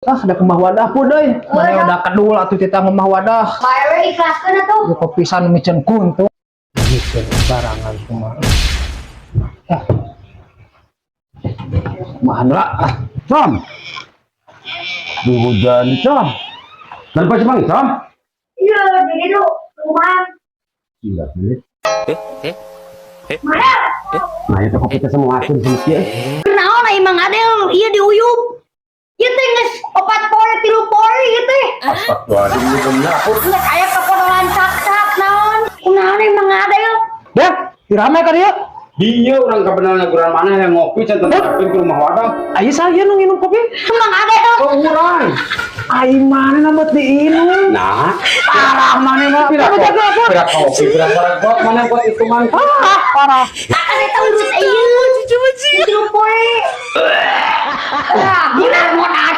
Ah, ada kemah wadah pun deui. Mana udah kedul atuh tita ngemah wadah. Bae we, ikhlaskeun atuh. Lu kopisan miceun kuntu. Miceun barangan kumaha. Ah. Kumaha lah. Ah. Sam. Di hujan, Sam. Dan pas Bang Sam. Iya, jadi lu kumaha? Iya, sih. Mana? Nah, itu kopi teh semua asin sama kieu. Kunaon ai Mang Adel ieu diuyub? Ieu teh geus 4 poe, 3 poe ieu teh. Astagfirullahaladzim, ini bener aku. Geus aya kapodolan cak-cak naon? Kunaon ai Mang Adel? Ya, dirame ka dieu. Dia orang kebenaran guran mana yang ngopi can terapin ke rumah wadah. Ayo saya nu nginum kopi. Mang Adel. Oh, urang. Ai mana nama diinum? Nah, Parah mana mah. pira Apa jaga apa? Pira kopi, pira barang mana buat hitungan. Ah, parah. Akan eta urut ieu. 3 poe. Ah, bener modal.